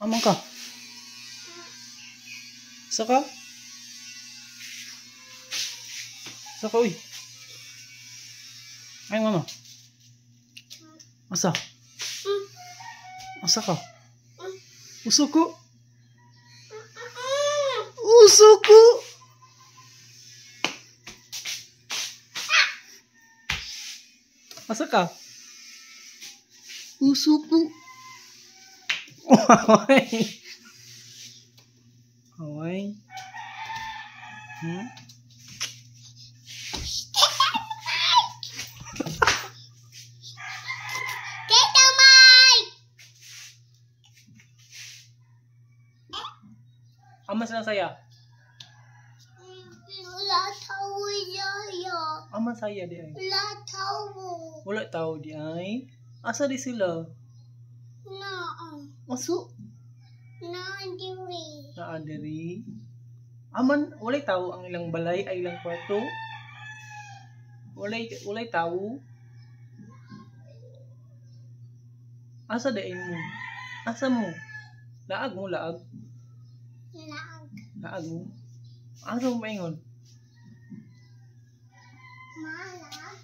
Aman ka? Asa ka? Asa ka, uy? Ay, mama. Asa? Asa ka? Uso ko. Uso ko. Asa ka? Uso ko. Away. Away. Tito Mike! Ama sila saya. Wala tao yaya. Ama saya di ay. Wala tao. Wala tao di ay. Asa di sila? Naa. Aso? Naa diri. Naa diri. Aman walay tao ang ilang balay ay ilang kwarto. Walay tao. Asa di ay mo? Asa mo? Laag mo, laag. Laag. Laag mo. Asa mo maingon? Malag.